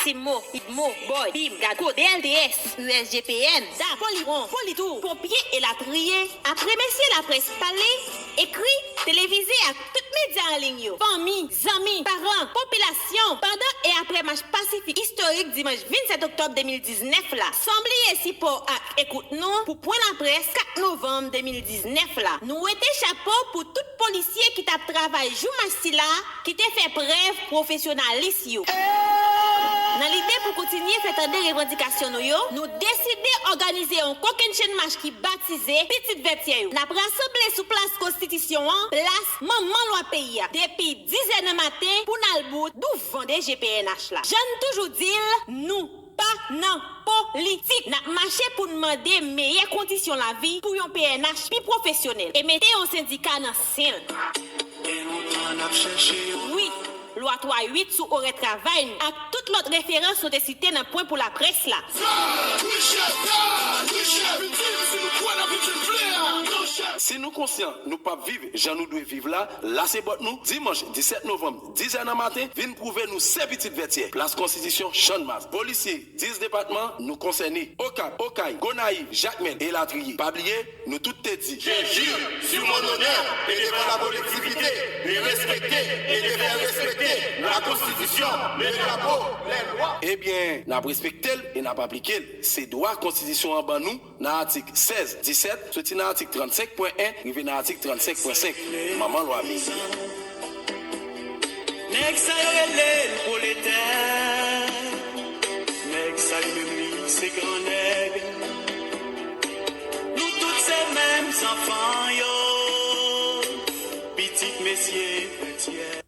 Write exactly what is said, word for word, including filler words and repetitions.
Timo, Idmo, Boy, Bim, Gadgo, B L T S, U S G P N, dab, Poliwon, Politour, Ponpye elatriye. Apre mesye laprès pale, ekri, televize ak tout medya an liy yo, fanmi, zanmi, paran, popilasyon, pandan e apre mach pasifik istorik dimanch vennsèt oktòb de mil diznèf la, san bliye sipò ak ekout nou pou Pwen Laprès kat novanm de mil diznèf la. Nou wete chapo pou tout polisye ki t ap travay jou mach sila, ki te fè prèv pwofesyonalis yo. Nan lide pou kontinye fè tande revandikasyon nou yo, nou deside òganize yon kokennchenn mach ki batize Pitit Vètyè yo. N ap rasanble sou Plas Konstitisyon an, plas manman lwa peyi a, depi diz è nan maten pou n al bout douvan D G P N H la. Jan n toujou di l, nou pa nan politik. N ap mache pou n mande meyè kondisyon lavi pou yon P N H pi pwofesyonèl e mete yon sendika nan sen l. Gen lontan n ap chèche yon Wi, lwa twa uit sou orè travay n ak tout lòt referans nou te site nan pwen pou laprès la. Sa, wi chèf, sa, wi chèf, vin di m si nou kwè nan pitit vle a, non chèf. Si nou konsyan nou p ap viv jan nou dwe viv la, lase bòt nou, dimanch disèt novanm, diz è nan maten, vin pwouve nou se Pitit Vètyè. Plas Konstitisyon, Channmas. Polisye, dis depatman, nou konsène. Okap, Okay, Gonayiv, Jakmèl, elatriye. Pa bliye, nou tout te di. Je jure sur mon honneur et devant la collectivité de respecter et de faire respecter la Constitution, le drapeau, les lois. Ebyen, n ap respekte l e n ap aplike l. Se dwa Konstitisyon an ban nou nan atik sèz, disèt, soti nan atik trannsenk pwen en rive nan atik trannsenk pwen senk. Manman lwa peyi a. Nèg sa yo rele l pwoletè. Nèg sa li menm li se gran nèg. Nou tout se menm zanfan yo. Pitit mesye Vètyè.